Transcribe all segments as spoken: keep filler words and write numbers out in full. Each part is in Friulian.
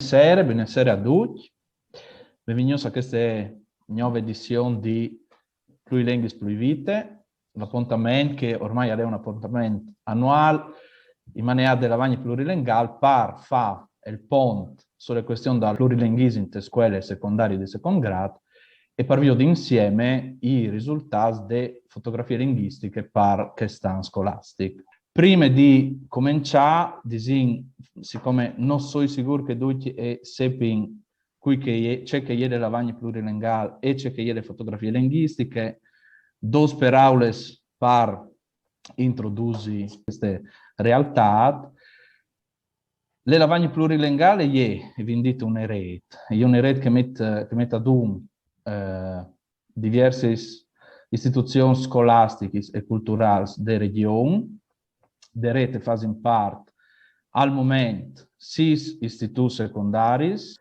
Sere, buine sere a ducj. Benvignûts a cheste gnove edizion di Plurilenghis plui vite, l'apontament che ormai al è un apontament anuâl, inmaneât de Lavagn Plurilengâl, par fâ il pont su la cuestion dal plurilenghìsim tes scuelis secondariis di secont grât e par viodi insiemi i risultâts de fotografie linguistiche par chest an scolastic. Prime di començâ, disìn, sicome no soi sigûr che ducj a sepin cui che e je, ce che e je la Lavagn Plurilengâl e ce che e je la fotografie linguistiche, dôs peraulis par introdusi cheste realtât. La Lavagn Plurilengâl e je, e vin dit, une rêt, e je une rêt che e met, che e met adun, eh, diviersis istituzions scolastichis e culturâls de Regjon. De rêt a fasin part al moment sîs istituts secondaris,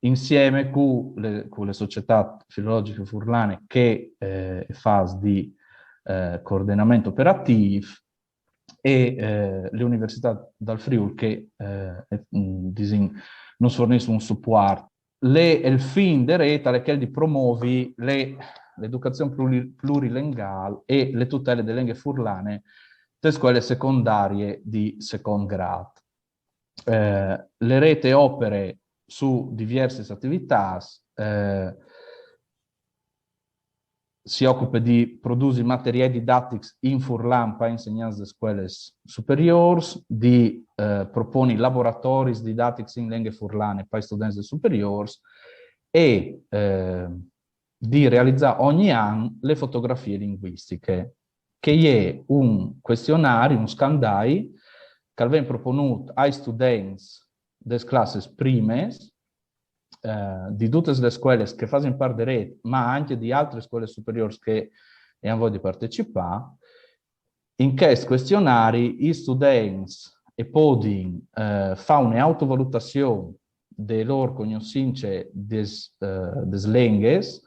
insiemi cu la, cu la Societât Filologjiche Furlane che, eh, e fâs di, eh, coordinament operatîf, e, eh, la Universitât dal Friûl che, eh, e, mm, disìn, nus fornìs un supuart. La, il fin de rêt al è chel di promovi la, la educazion pluri-, plurilengâl e la tutele de lenghe furlane tes scuelis secondariis di secont grât. Eh, la rêt e opere su diviersis ativitâts, eh, si ocupe di produsi materiâi didatics in furlan pai insegnants des scuelis superiôrs, di, eh, proponi laboratoris didatics in lenghe furlane pai students des superiôrs e, eh, di realizâ ogni an la fotografie linguistiche, che e je un cuestionari, un scandai, che al ven proponût ai students des classis primis, eh, di dutis lis scuelis che a fasin part de rêt, ma ancje di altris scuelis superiôrs che a àn voie di partecipâ. In chest cuestionari i students a podin, eh, fâ une autovalutazion de lôr cognossince des, eh, des lenghis,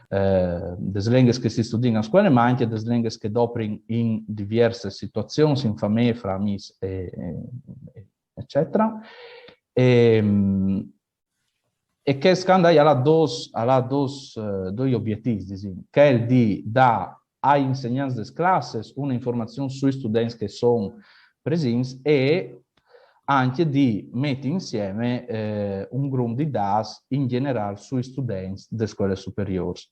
eh, des lenghis che si studin a scuele, ma ancje des lenghis che a doprin in diviersis situazions, in famee, fra amîs e, e, ecetera. E, mm, e chest scandai al à dôs, al à dôs, eh, doi obietîfs, disìn, chel di dâ ai insegnants des classis une informazion sui students che a son presints e ancje di meti insiemi, eh, un grum di dâts in gjenerâl sui students des scuelis superiôrs.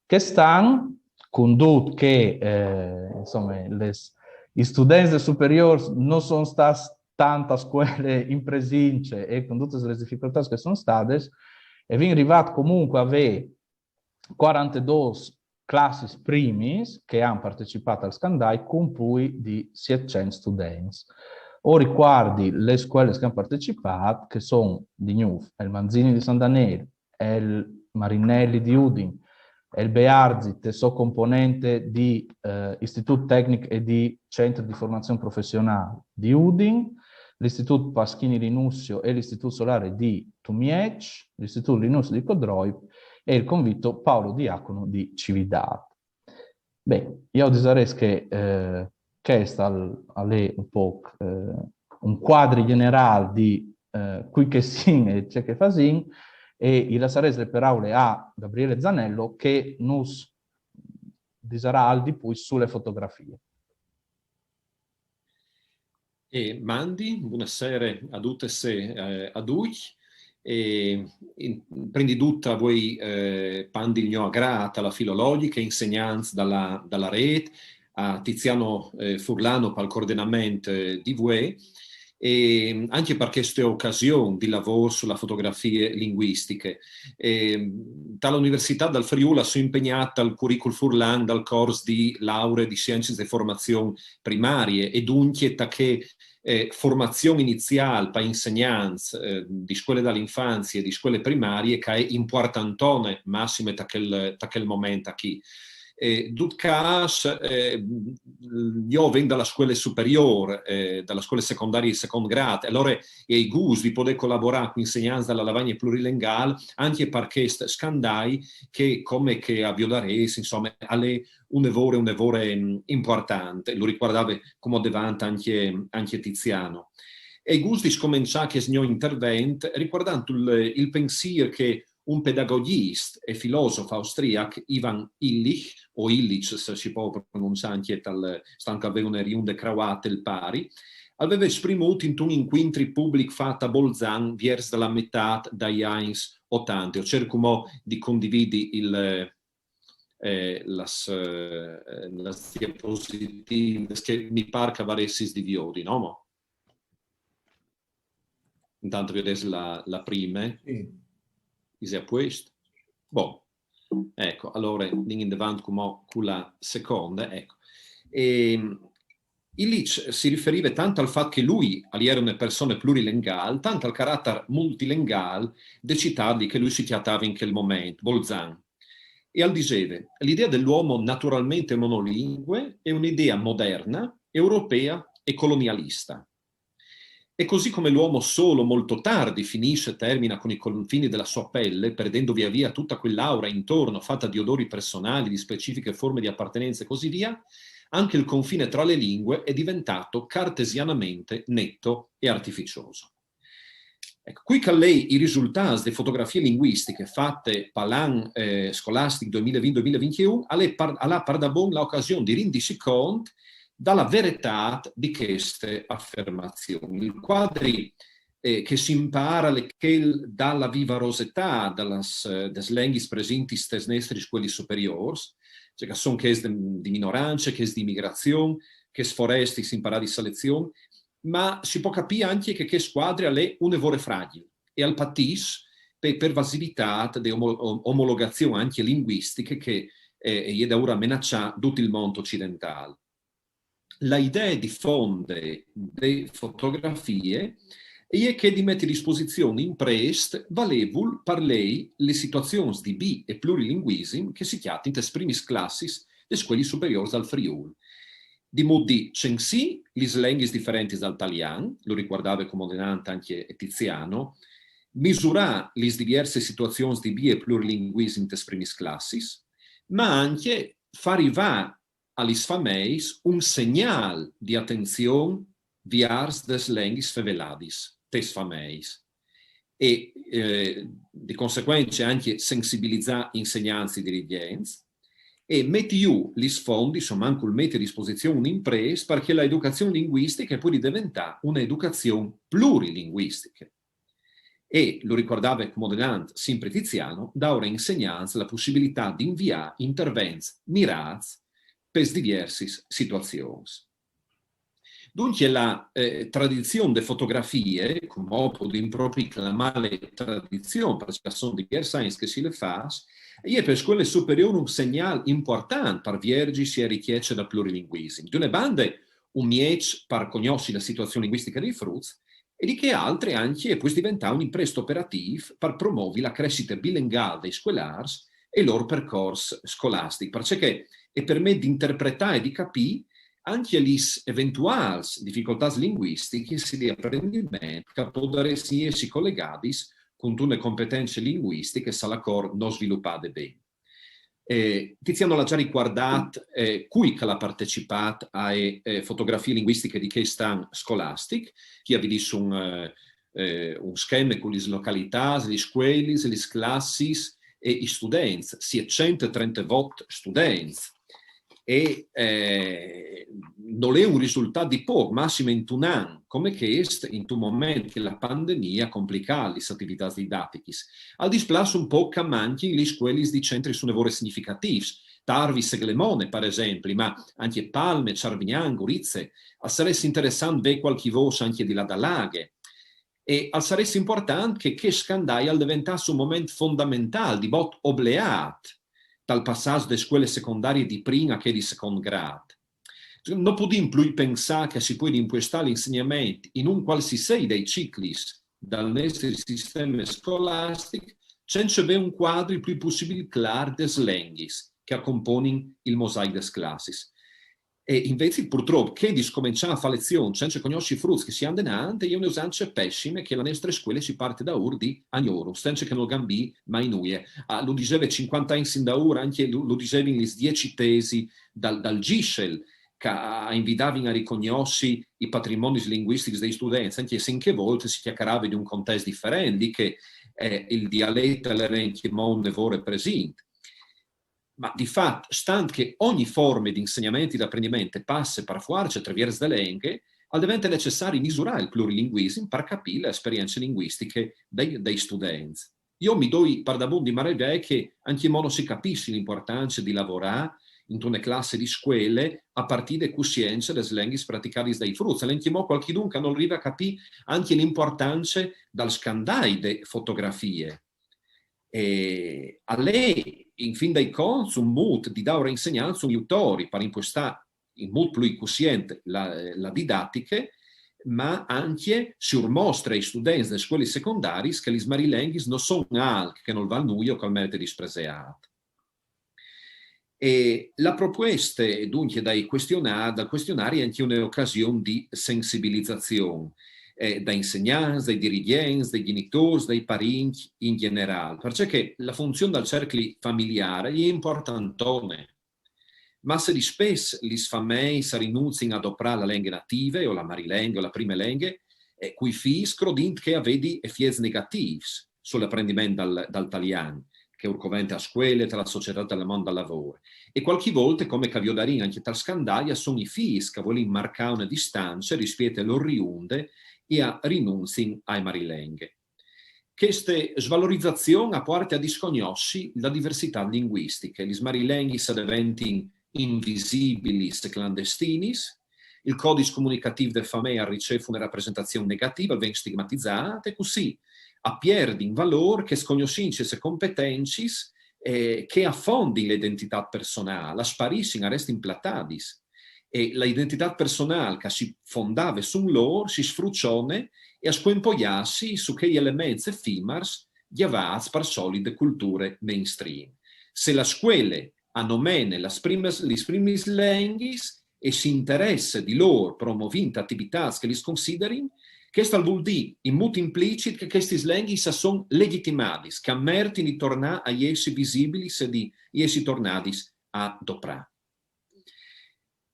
Chest an, cun dut che, eh, insome, lis, i students des superiôrs no son stâts tant a scuele in presince e cun dutis lis dificoltâts che a son stadis, a vin rivât comunque a vê cuarantedôs classis primis che a àn partecipât al scandai cun plui di sietcent students. O ricuardi lis scuelis che a àn partecipât, che a son di gnûf il Manzini di San Denêl, il Marinelli di Udin, il Bearzi, tes sô componente di, eh, Istitût Tecnic e di Centri di Formazion Professionâl di Udin, l'Istitût Paschini Linussio e l'Istitût Solari di Tumieç, l'Istitût Linussio di Codroip e il Convitto Paolo Diacono di Cividât. Ben, jo o disarès che, eh, chest al, al è un pôc, eh, un cuadri gjenerâl di, eh, cui che a sin e ce che a fasin, e i lassarès la peraule a Gabriele Zanello che nus disarà alc di plui su la fotografie. E mandi, buine sere a dutis e, eh, a ducj. E in, prin di dut a vuei, eh, pandi il gno agrât a la Filologjiche, insegnants da la, da la rêt, a Tiziano, eh, Furlano pal coordinament, eh, di vuê, e ancje par cheste ocasion di lavôr su la fotografie linguistiche. E, ta la Universitât dal Friûl a soi impegnât tal curricul furlan dal cors di lauree di siencis de formazion primarie e duncje ta chê, eh, formazion iniziâl pai insegnants, eh, di scuele da la infanzie e di scuele primarie che e je impuartantone, massime ta chel, ta chel moment achì. Eh, dut câs, eh, jo o ven da la scuele superiôr, eh, da la scuele secondarie di secont grât, e alore o ai gust di podê colaborâ cui insegnants da la Lavagne plurilengâl, ancje par chest scandai che, come che a viodarês, insome, al è une vore, une vore, mm, impuartant, lu ricuardave cumò devant ancje, ancje Tiziano. E gust di scomençâ chest gno intervent ricuardant il, il pensîr che un pedagogjist e filosof austriac, Ivan Illich, o Illich se si pò pronunçâ ancje tal, stant che al veve une riunde crauate il pari, al veve esprimût intun incuintri public fat a Bolzan viers da la metât dai agns otante. O cerc cumò di condividi il, eh, las, eh, las diapositivas che mi pâr che o varessis di viodi, no? Mo? Intant o viodês la, la prime. Sì. Ise a puest? Bon. Eco, alore, lin indevant cumò cu la seconde, eco. Ehm, Illich si riferive tant al fat che lui al jere une persone plurilengâl, tant al caratar multilengâl de citât li che lui si cjatave in chel moment, Bolzan. E al diseve: «L'idea dell'uomo naturalmente monolingue è un'idea moderna, europea e colonialista. E così come l'uomo solo molto tardi finisce e termina con i confini della sua pelle, perdendo via via tutta quell'aura intorno fatta di odori personali, di specifiche forme di appartenenza e così via, anche il confine tra le lingue è diventato cartesianamente netto e artificioso.» Eco, cui che al lei i risultâts de fotografie linguistiche fate pal an, eh, scolastic doi mil e vincj doi mil e vincjeun, al è par-, al à pardabon la ocasion di rindisi cont da la veretât di cheste afermazion. Il cuadri, eh, che si impare al è chel da la vivarosetât da las, eh, des lenghis presintis tes nestris scuelis superiôrs, cioè che a son chês de, di minorance, chês di imigrazion, chês forestis imparât di selezion, ma si pò capî ancje che chest cuadri al è une vore fragjil e al patìs pe pervasivitât de omo-, om-, omologazion ancje linguistiche che, eh, e je daûr a menaçâ dut il mont ocidentâl. La idee di fonde de fotografie e je chê di meti a disposizion un imprest valevul par lei lis situazions di bi- e plurilinguisim che si cjatin tes primis classis des scuelis superiôrs dal Friûl. Di mût di censî lis lenghis diferentis dal talian, lu ricuardave cumò denant ancje Tiziano, misurâ lis diviersis situazions di bi- e plurilinguisim tes primis classis, ma ancje fâ rivâ a lis fameis un segnâl di atenzion viers des lenghis feveladis tes fameis. E, eh, di conseguence ancje sensibilizâ insegnants e dirigjents, e meti jù lis fondis, o mancul meti a disposizion un imprest, par che la educazion linguistiche e puedi deventâ une educazion plurilinguistiche. E lu ricuardave cumò denant simpri Tiziano, daûr a insegnants la pussibilitât di inviâ intervents mirâts pes diviersis situazions. Duncje la, eh, tradizion de fotografie, cumò o podìn propit clamâle tradizion, parcè che a son diviers agns che si le fâs, e je pe scuele superiôr un segnâl impuartant par viergisi e ricjece dal plurilinguisim. Di une bande, un mieç par cognossi la situazion linguistiche dai fruts, e di chê altre ancje e pues deventâ un imprest operatîf par promovi la cressite bilengâl dai scolârs e il lôr percors scolastic, parcè che e permet di interpretâ e di capî ancje lis eventuâls dificoltâts linguistichis di aprendiment che a podaressin jessi colegadis cuntune competence linguistiche se la cor no svilupade ben. Eh, Tiziano al à za ricuardât, eh, cui che al à partecipât ae, eh, fotografie linguistiche di chest an scolastic, chi o viodìs un, eh, eh, un scheme cu lis localitâts, lis scuelis, lis classis e i students, sietcent e trentevot students. E, eh, nol è un risultât di pôc, massime intun an come chest, intun moment che la pandemie e à complicât lis ativitâts didatichis. Al displâs un pôc che a mancjin lis scuelis di centris une vore significatîfs, Tarvis e Glemone, par esempli, ma ancje Palme, Çarvignan, Gurize. Al sarès interessant vê cualchi vôs ancje di là da Laghe. E al sarès impuartant che chest scandai al deventàs un moment fondamentâl, di bot obleât, tal passaç de scuele secondarie di prin a chê di secont grât. No podìn plui pensâ che si puedi impuestâ l'insegnament in un cualsisei dai ciclis dal nestri sisteme scolastic cence vê un cuadri plui pussibil clâr des lenghis che a componin il mosaic des classis. E invezit, purtrop, chê di scomençâ a fâ lezion cence cognossi fruts che si àn denant e je une usance pessime che la nestre scuele si parte daûr di agnorum, cence che nol gambì mai nuie. Ah, lu diseve cincuante agns indaûr, ancje lu, lu disevin lis dieci tesi dal, dal Gischel, che a invidavin a ricognossi i patrimonis linguistics dai students, anche se in chê volte si cjacarave di un contest diferent, lì che eh, il dialet al jere ancjemò une vore presint. Ma di fat, stant che ogni forme di insegnament e di apprendiment e passe par fuarce traviers de lenghe, al devente necessari misurâ il plurilinguisim par capî la esperience linguistiche dai, dai students. Jo mi doi pardabon di maravee che ancjemò no si capissi la impuartance di lavorâ intune classe di scuele a partî de cussience des lenghis praticadis dai fruts. Al è ancjemò cualchidun che nol rive a capî ancje la impuartance dal scandâ de fotografie. E al è, in fin dai conts, un mût di dâ insegnance, un jutori par impuestâ in mût plui cussient la, la didatiche, ma ancje surmostre ai students des scuelis secondariis che lis marilenghis no son alc che nol vâl nuio, che al merite di jessi preseât. E la propueste, duncje, dai cuestionâ-, dal cuestionari e je ancje une ocasion di sensibilizazion, eh, dai insegnants, dai dirigjents, dai gjenitôrs, dai parincj in gjenerâl, parcè che la funzion dal cercli familiâr e je impuartantone. Masse dispès lis fameis a rinunzin a doprâ la lenghe native o la marilenghe o la prime lenghe, eh, cui fîs, crodint che e vedi efiets negatîfs sul apprendiment dal, dal talian, che ur covente a scuele, te la societât, tal mont dal lavôr. E cualchi volte, come che o viodarìn ancje tal scandâi, a son i fîs che a volin marcâ une distance rispiet ae lôr riunde e a rinunzin ae marilenghe. Cheste svalorizazion e puarte a discognossi la diversitât linguistiche. Lis marilenghis a deventin invisibilis e clandestinis, il codiç comunicatîf de famee al ricêf une rapresentazion negative, al ven stigmatizât, e cussì a pierdin valôr chês cognossincis e competencis, eh, che a fondin la identitât personâl, a sparissin, a restin platadis. E la identitât personâl che si fondave sun lôr si sfruçone e a scuempoiassi su chei elements efimars gjavâts par solit de culture mainstream. Se la scuele a nomene las primas, lis primis lenghis e si interesse di lôr promovint ativitâts che lis considerin, chest al vûl dî in mût implicit che chestis lenghis a son legjitimadis, che a mertin di tornâ a jessi visibilis e di jessi tornadis a doprâ.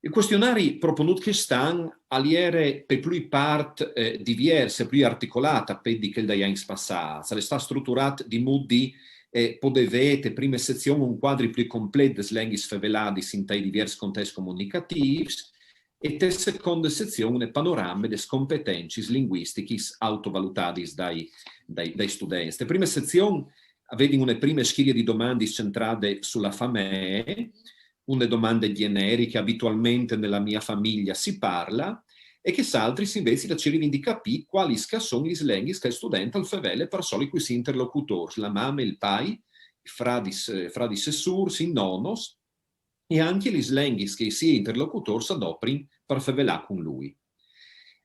Il cuestionari proponût chest an al jere pe plui part, eh, diviers e plui articolât a pet di chel dai agns passâts. Al è stât struturât di mût di, eh, podê vê te prime sezion un cuadri plui complet des lenghis feveladis intai diviers contescj comunicatîfs e te seconde sezion une panorame des competencis linguistichis autovalutadis dai, dai, dai students. Te prime sezion a vedin une prime schirie di domandis centrade su la famee, une domande gjeneriche, abitualmente nella mia famiglia si parla, e chês altris invezit a cirivin di capî cualis che a son lis lenghis che il student al fevele par solit cui siei interlocutôrs, la mame, il pai, i fradis, eh, fradis e sûrs, i nonos, e ancje lis lenghis che i siei interlocutôrs a doprin par fevelâ cun lui.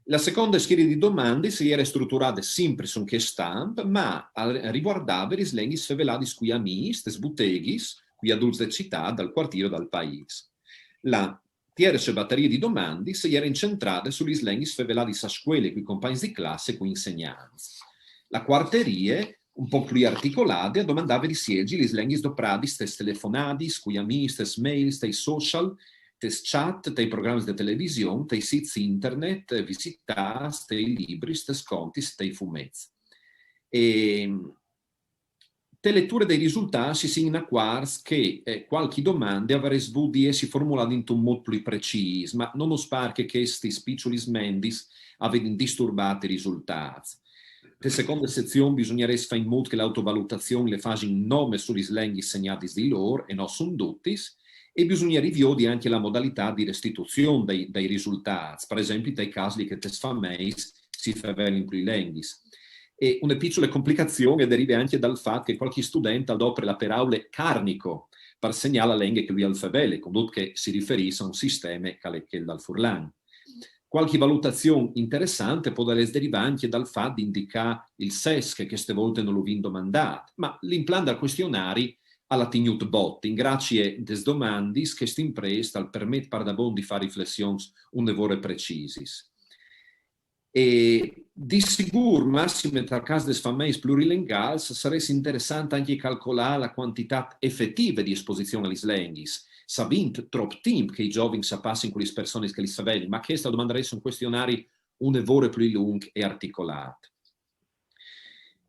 La seconde schirie di domandis e jere struturade simpri sun chest amp, ma a riguardave lis lenghis feveladis cui amîs, tes buteghis, cui adults de citât, dal cuartîr o dal paîs. La tierce batarie di domandis e jere incentrade su lis lenghis feveladis a scuele cui compagns di classe e cui insegnants. La cuarte rie, un pôc plui articolade, e domandave di sielzi lis lenghis dopradis tes telefonadis, cui amîs, tes mails, tai social, tes chat, tai programis de television, tai sîts internet visitâts, tai libris, tes contis, tai fumets. E te leture dai risultâts si sin inacuarts che, eh, cualchi domande e varès vût di jessi formulade intun mût plui precîs, ma no nus pâr che chestis piçulis mendis a vedin disturbât i risultâts. Te seconde sezion bisugnarès fâ in mût che la autovalutazion le fasin nome su lis lenghis segnadis di lôr e no sun dutis, e bisugnarès viodi ancje la modalitât di restituzion dai, dai risultâts, par esempli tai câs che tes fameis si fevelin plui lenghis. E une piçule complicazion e derive ancje dal fat che cualchi student al dopre la peraule carnico par segnâ la lenghe che lui al fevele, cundut che si riferìs a un sisteme che al è chel dal furlan. Cualchi valutazion interessante e podarès derivâ ancje dal fat di indicâ il ses, che cheste volte no lu vin domandât, ma l'implant dal cuestionari al à tignût bot. Graciis des domandis chest imprest al permet pardabon di fâ riflessions une vore precisis. E di sigûr, massime tal câs des fameis plurilengâls, al sarès interessant ancje calcolâ la cuantitât efetive di esposizion a lis lenghis, savint trop timp che i giovins a passin cu lis personis che lis fevelin, ma chest al domandarès un cuestionari une vore plui lungh e articolât.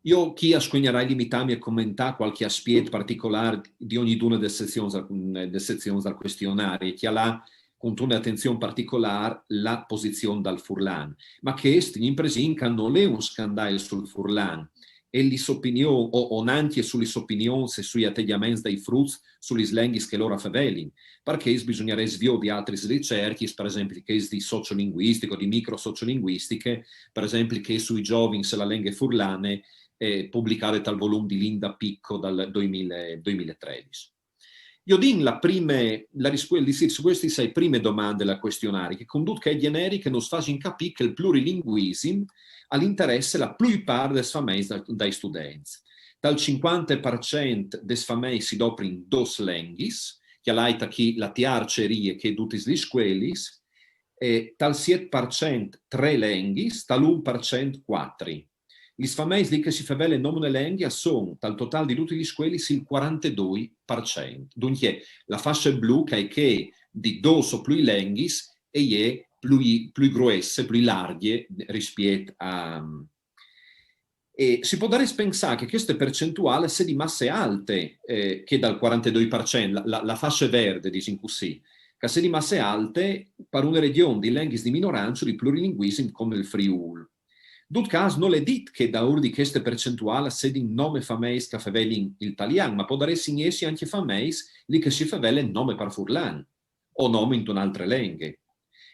Jo chi a scuegnarai limitâmi a comentâ cualchi aspiet particolâr di ognidune des sezions, des sezions dal cuestionari, cjalâ cuntune atenzion particolâr la posizion dal furlan. Ma chest, gnìn presint, che nol è un scandai sul furlan, e lis opinions, o, o nancje su lis opinions e sui ategjaments dai fruts su lis lenghis che lôr a fevelin, parcè che bisugnarès viodi altris ricercjis, par esempli chês di sociolinguistiche o di microsociolinguistiche, par esempli chê sui giovins e la lenghe furlane, eh, publicade tal volum di Linda Picco dal doi mil, doi mil e tredis. Jo o dìn la prime, la rispuesta, su chestis prime domande dal cuestionari, che cun dut chê gjeneriche nus fasin capî che il plurilinguisim al interesse la plui part des fameis da, dai students. Dal cincuante par cent des fameis si doprin dôs lenghis, cjalait chi la tiarce e chê dutis lis scuelis, e tal siet par cent trê lenghis, tal un par cent cuatri. Lis fameis li che si fevele nome une lenghe a son, tal totâl di dutis lis scuelis, il cuarantedoi par cent. Duncje, la fasce blu, che e je chê di dôs o plui lenghis, e je plui, plui gruesse, plui largje rispiet a, e si podarès pensâ che cheste percentuâl e sedi masse alte, eh, chê dal cuarantedoi par cent, la, la, la fasce verde, disìn cussì, che e sedi masse alte par une regjon di lenghis di minorance o di plurilinguisim come il Friûl. Dut câs, nol è dit che daûr di cheste percentuâl a sedin nome fameis che a fevelin il talian, ma a podaressin jessi ancje fameis li che si fevele nome par furlan o nome intune altre lenghe.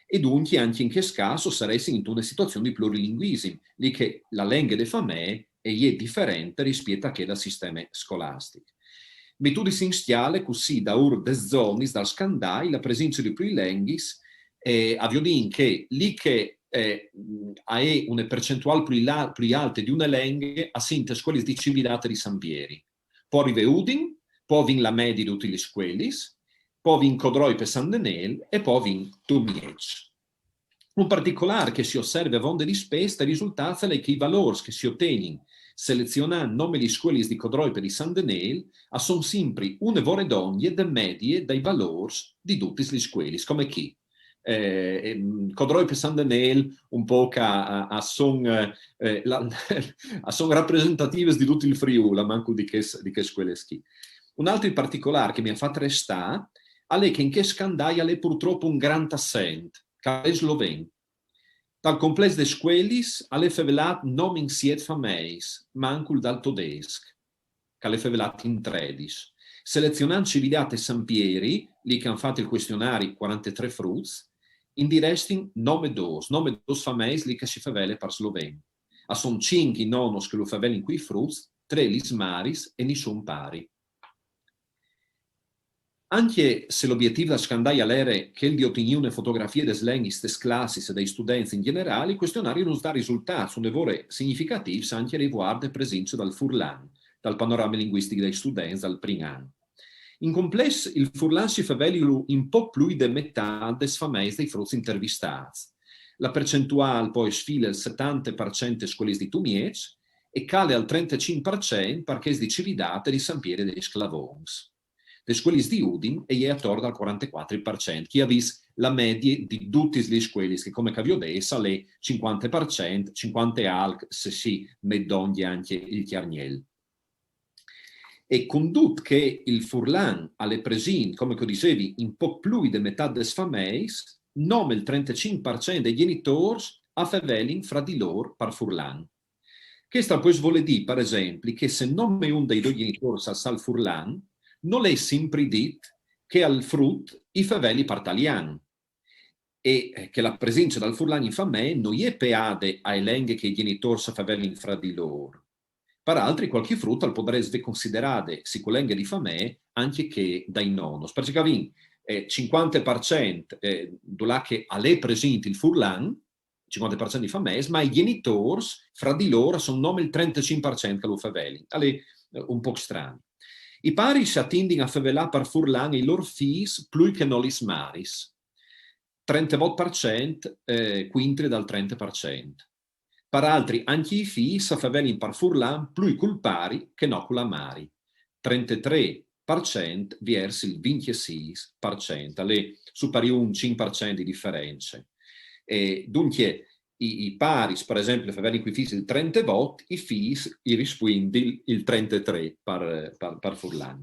E duncje ancje in chest câs o saressin intune situazion di plurilinguisim, li che la lenghe de famee e je diferente rispiet a chê dal sisteme scolastic. Metudisi in scjale cussì daûr des zonis dal scandai la presince di plui lenghis, eh, a viodìn che li che, eh, a è une percentuâl plui la-, plui alte di une lenghe a sin tes scuelis di Cividât e di San Pieri. Po rive Udin, po vin la medie di dutis lis scuelis, po vin Codroip e San Denêl e po vin Tumieç. Un particolâr che si osserve avonde dispès tai risultâts al è che i valôrs che si otegnin selezionant nome lis scuelis di Codroip e di San Denêl a son simpri une vore dongje de medie dai valôrs di dutis lis scuelis, come chi, eh, ehm, Codroip e San Denêl un pôc a, a, a son, eh, la, a son rapresentativis di dut il Friûl, almancul di chês, di chês scuelis chi. Un altri particolâr che mi à fat restâ al è che in chest scandai al è purtrop un grant assent, che al è sloven. Tal complès des scuelis al è fevelât nome in siet fameis, mancul dal todesc, che al è fevelât in tredis. Selezionant Cividât e San Pieri, li che a àn fat il cuestionari cuarantetrê fruts, in direstin nome dôs, nome dôs fameis li che si fevele par sloven. A son cinc i nonos che lu fevelin cui fruts, trê lis maris e nissun pari. Ancje se l'obietîf dal scandai al jere chel di otignî une fotografie des lenghis tes classis e dai students in gjenerâl, il cuestionari nus da risultâts une vore significatîfs ancje rivuart de presince dal furlan tal panorame linguistic dai students dal prin an. In complès, il furlan si fevelilu in pôc plui de metât des fameis dai fruts intervistâts. La percentuâl po e sfile il setante par cent tes scuelis di Tumieç e cale al trentecinc par cent par chês di Cividât e di San Pieri dai Sclavons. Des scuelis di Udin e je ator dal cuarantecuatri par cent, chi à vist la medie di dutis lis scuelis, che come che a viodês al è cincuante par cent, cincuante e alc, se si met dongje ancje il cjargnel. E cun dut che il furlan al è presint, come che o disevi, in pôc plui de metât des fameis, nome il trentecinc par cent dai gjenitôrs a fevelin fra di lôr par furlan. Chest al pues vôli dî, par esempli, che se nome un dai doi gjenitôrs al sa il furlan, nol è simpri dit che al frut i feveli par talian e, eh, che la presince dal furlan in famee no je peade ae lenghe che i gjenitôrs a fevelin fra di lôr. Par altri, cualchi frut al podarès vê considerade sicu lenghe di famee ancje chê dai nonos. Parcè che vin, eh, cincuante par cent, eh, dulà che al è presint il furlan, cincuante par cent di fameis, ma i gjenitôrs, fra di lôr, a son nome il trentecinc par cent che lu fevelin. Al è, eh, un pôc strani. I paris a tindin a fevelâ par furlan i lôr fîs plui che no lis maris. Trentevot par cent, eh, cuintri dal trente par cent. Par altri, ancje i fîs a fevelin par furlan plui cul pari che no cu la mari. Trentetrê par cent viers il vincjesîs par cent, al è superiôr un cinc par cent di diference. E duncje i, i paris, par esempli, a fevelin cui fîs il trentevot, i fîs i rispuindin il, il trentetrê par, par, par furlan.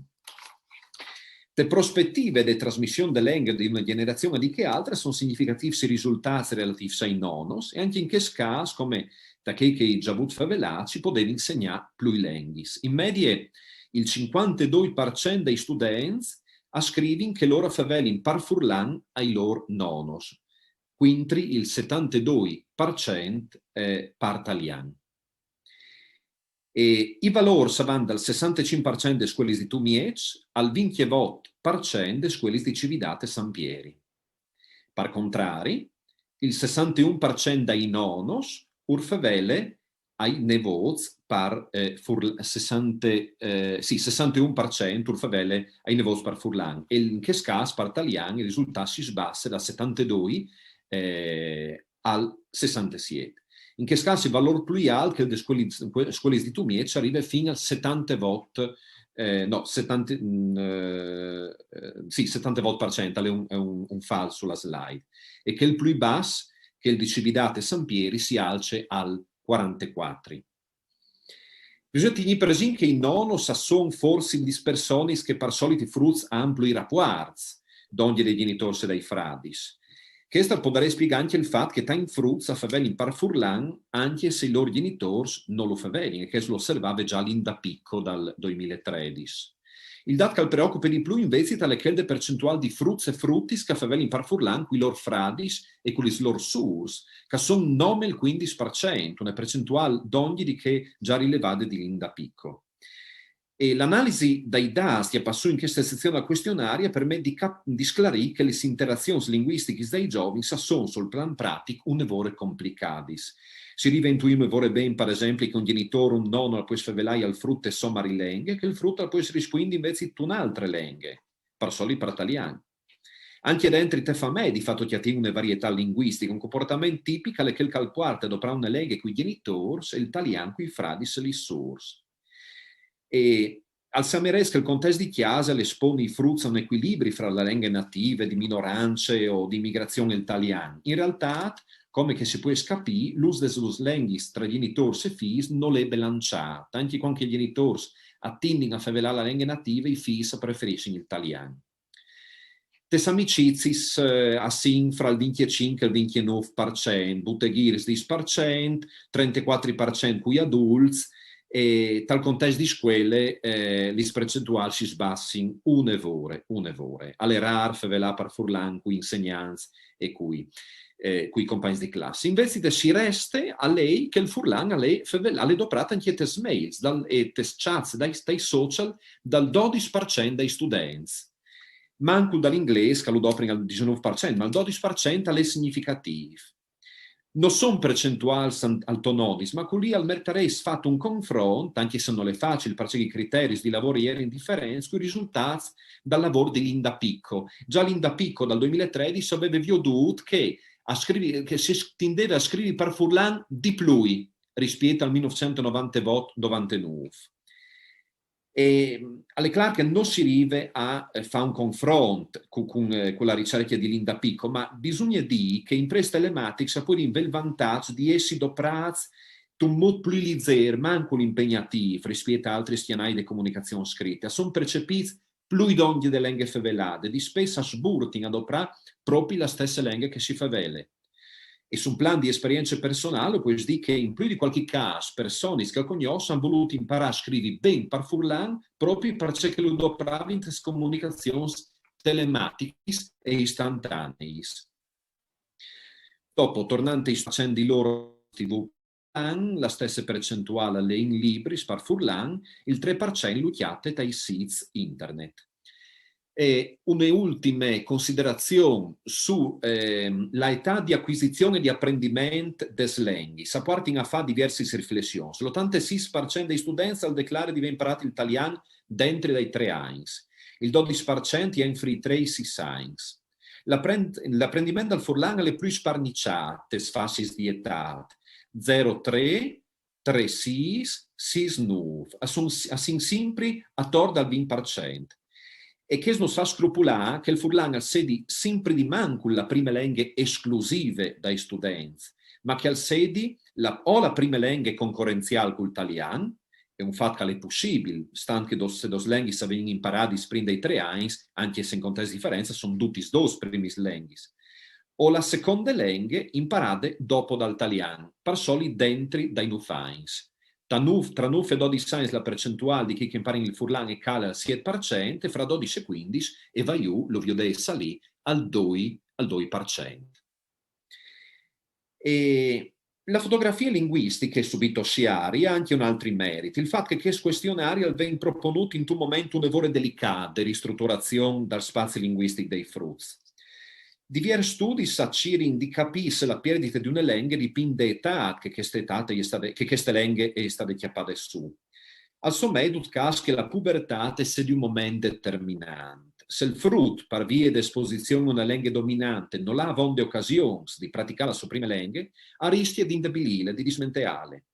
Te prospetive de trasmission de lenghe di une gjenerazion a di chê altre a son significatîfs i risultâts relatîfs ai nonos, e ancje in chest câs, come ta chei che i ai za vût fevelât, si podevin insegnâ plui lenghis. In medie, il cincuantedoi par cent dai students a scrivin che lôr a fevelin par furlan ai lôr nonos, cuintri il setantedoi par cent, eh, par talian. E i valôrs a van dal sessantecinc par cent des scuelis di Tumieç al vincjevot par cent des scuelis di Cividât e San Pieri. Par contrari, il sessanteun par cent dai nonos ur fevele ai nevôts par, eh, furl-, sessante, eh, sì, sessanteun par cent ur fevele ai nevôts par furlan. E in chest câs par talian il risultât si sbasse dal setantedoi, eh, al sessantesiet. In chest câs il valôr plui alt, chel des scuelis, scuelis di Tumieç, al rive fin al setantevot, eh, no, setanta, mm, eh, eh, sì, setantevot par cent, al è un, è un, un fals su la slide. E chel plui bas, chel di Cividât e San Pieri, si alce al cuarantecuatri. Bisogna tignî presint che i nonos a son forsit lis personis che par solit i fruts a àn plui rapuarts, dongje dai gjenitôrs e dai fradis. Chest al podarès spiegâ ancje il fat che tancj fruts a fevelin par furlan, ancje se i lôr gjenitôrs no lu fevelin, e chest lu osservave za l'Indapico dal doimil e tredis. Il dât che al preocupe di plui, invezit, al è chel de percentuâl di fruts e frutis che a fevelin par furlan cui lôr fradis e cu lis lôr sûrs, che a son nome il cuindis par cent, une percentuâl dongje di chê za rilevade di l'Indapico. E l'analisi dai dâts che a passìn in cheste sezion dal cuestionari a permet di cap-, di sclarî che lis interazions linguistichis dai zovins a son sul plan pratic une vore complicadis. Si rive a intuî une vore ben, par esempli, che un gjenitôr, un nono, al pues fevelâi al frut te sô marilenghe, che il frut al pues rispuindi invezit te une altre lenghe, par solit par talian. Ancje dentri te famee, di fat, o cjatìn une varietât linguistiche, un compuartament tipic al è chel che al puarte a doprâ une lenghe cui gjenitôrs e il talian cui fradis e lis sûrs. E al samerès che il contest di cjase al esponi i fruts a un ecuilibri fra la lenghe native di minorance o di imigrazion e il talian. In realtât, come che si pues capî, l'ûs des dôs lenghis tra gjenitôrs e fîs nol è belanciât, ancje cuant che i gjenitôrs a tindin a fevelâ la lenghe native, i fîs a preferissin il talian. Tes amiciziis, eh, a sin fra il vincjecinc e il vincjenûf par cent, buteghîrs dîs par cent, trentecuatri par cent cui adults, e tal contest di scuele, eh, lis percentuâls si sbassin une vore, une vore. Al è râr fevelâ par furlan cui insegnants e cui, eh, cui compagns di classe. Invezit si reste a lei che il furlan al è fevel-, al è doprât ancje tes mails, dal, e tes chats, dai, dai social, dal dodis par cent dai students. Mancul dal inglês, che lu doprin al disenûf par cent, ma il dodis par cent al è significatîf. No son percentuâls an-, altonodis, ma culì al mertarès fat un confront, ancje se nol è facil, parcè che i criteris di lavôr a jerin diferents, cui risultâts dal lavôr di l'Indapico. Za l'Indapico dal doimil e tredis o veve viodût che a scrivi-, che si tindeve a scrivi par furlan di plui rispiet al mil nûfcent e novantevot novantenûf. E, mm, al è clâr che no si rive a, eh, fâ un confront cu, cun, eh, cu la ricercje di l'Indapico, ma bisugne dî che i imprês telematics a puedin vê il vantaç di jessi doprâts intun mût plui lizêr, mancul impegnatîf, rispiet a altris cjanâi de comunicazion scrite. A son percepîts plui dongje de lenghe fevelade, dispès a sburtin a doprâ propit la stesse lenghe che si fevele. E su un plan di esperience personâl, o pues dî che in plui di cualchi câs, personis che o cognòs a àn volût imparâ a scrivi ben par furlan, propit parcè che lu dopravin tes comunicazions telematichis e istantaneis. Dopo, tornant ai students di lôr, ti vu an, la stesse percentuâl al è in libris par furlan, il trê par cent lu cjate tai sîts internet. E une ultime considerazion su, ehm, la etât di acuisizion e di aprendiment des lenghis. A puartin a fâ diviersis riflessions. L'otantesîs par cent dai students al declare di vê imparât il talian dentri dai trê agns. Il dodis par cent jenfri i trê e i sîs agns. L'aprend-, l'aprendiment dal furlan al è plui sparniçât tes fassis di etât, zero trê, trê sîs, sîs nûf. A son, a sin simpri ator dal vincj par cent. E chest nus fa scrupulâ che il furlan al sedi simpri di mancul la prime lenghe esclusive dai students, ma che al sedi la, o la prime lenghe concorrenziâl cul talian, e un fat che al è pussibil, stant che dôs, se dôs lenghis a vegnin imparadis prin dai trê agns, ancje se in contest di diference a son dutis dôs primis lenghis, o la seconde lenghe imparade dopo dal talian, par soli dentri dai nûf agns. Tra nûf, tra nûf e dodis agns la percentuâl di chei che imparin il furlan e cale al siet par cent, e fra dodis e cuindis e va jù, lu viodês salî al doi, al doi par cent. E la fotografie linguistiche, subito siari, e à ancje un altri merit, il fat che chest cuestionari al ven proponût intun moment une vore delicât de ristruturazion dal spazi linguistic dai fruts. Diviers studis a cirin di capî se la pierdite di une lenghe e dipint de etât che cheste etât e je stade, che cheste lenghe e je stade cjapade sù. Al somee, dut câs, che la pubertât e sedi un moment determinant. Se il frut, par vie de esposizion a une lenghe dominante, nol à avonde ocasions di praticâ la sô prime lenghe, al riscje di indebilîle, di dismenteâle.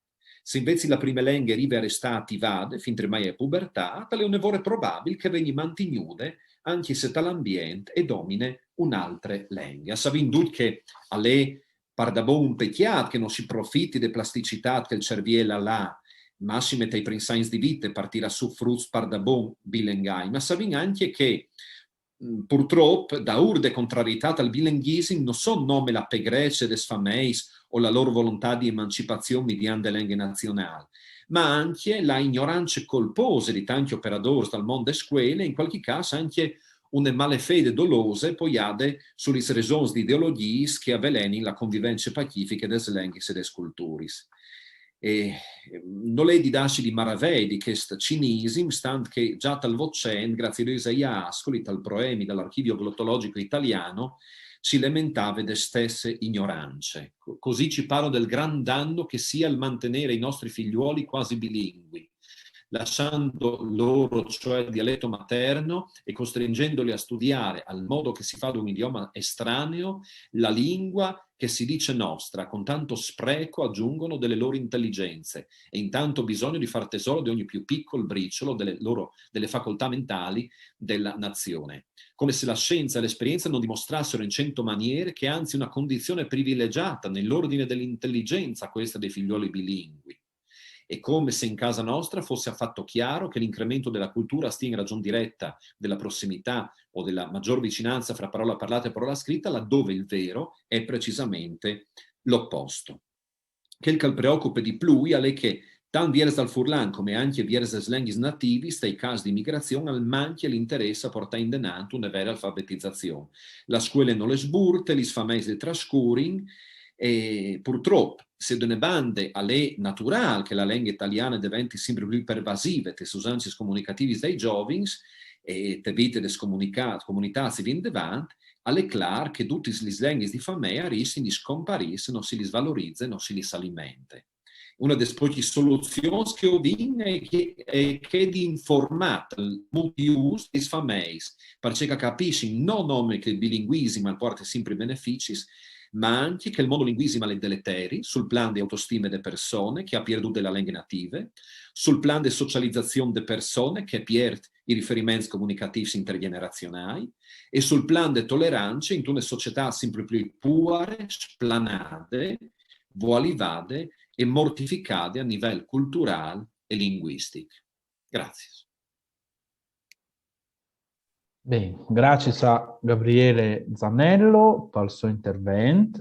Se invezit la prime lenghe e rive a restâ ativade fintremai ae pubertât, al è une vore probabil che e vegni mantignude ancje se tal ambient e domine une altre lenghe. A savìn dut che al è pardabon un pecjât che no si profiti de plasticitât che il cerviel al à, massime tai prins agns di vite, par tirâ sù fruts pardabon bilengâi, ma savìn ancje che, mm, purtrop, daûr de contrarietât al bilenghisim no son nome la pegrece des fameis o la lôr volontât di emancipazion midiant de lenghe nazionâl, ma ancje la ignorance colpose di tancj operadôrs dal mont de scuele, in cualchi câs ancje une malefede dolose poiade su lis resons di ideologjiis che avelenin la convivence pacifiche des lenghis e des culturis. E, ehm, nol è di dâsi di maravee di chest cinisim, stant che za tal Votcent, graciis a Diu, Isaia Ascoli, tal proemi dal Archivio Glottologico Italiano, si lamentave de stesse ignorance. Co-, così ci parlo del gran danno che sia il mantenere i nostri figliuoli quasi bilingui, lasciando loro, cioè, il dialetto materno e costringendoli a studiare, al modo che si fa ad un idioma estraneo, la lingua che si dice nostra, con tanto spreco, aggiungono, delle loro intelligenze e intanto bisogno di far tesoro di ogni più piccol briciolo delle loro, delle facoltà mentali della nazione. Come se la scienza e l'esperienza non dimostrassero in cento maniere che è anzi una condizione privilegiata nell'ordine dell'intelligenza questa dei figlioli bilingui. E come se in casa nostra fosse affatto chiaro che l'incremento della cultura stia in ragion diretta della prossimità o della maggior vicinanza fra parola parlata e parola scritta, laddove il vero è precisamente l'opposto. Chel che al preocupe di plui al è che, tant viers dal furlan come ancje viers des lenghis nativis, tai câs di migrazion al mancje l'interès a puartâ indenant une vere alfabetizazion. La scuele no le sburte, lis fameis le trascurin, e purtrop, se de une bande al è naturâl che la lenghe taliane e deventi simpri plui pervasive tes usancis comunicativis dai zovins e te vite des comunica-, comunitâts e vie indevant, al è clâr che dutis lis lenghis di famee a riscjin di scomparî se no si lis valorize, no si lis alimente. Une des pocjis soluzions che o vin e je chê, e je chê di informâ tal mût di ûs des fameis, parcè che a capissin no nome che il bilinguisim al puarte simpri beneficis, ma ancje che il monolinguisim al è deleteri sul plan de autostime de persone che e à pierdût de lenghe native, sul plan de socializazion de persone che e piert i riferiments comunicatîfs intergjenerazionâi e sul plan de tolerance intune societât simpri plui puare, splanade, vualivade e mortificade a nivel culturâl e linguistic. Graciis. Ben, graciis a Gabriele Zanello pal so intervent.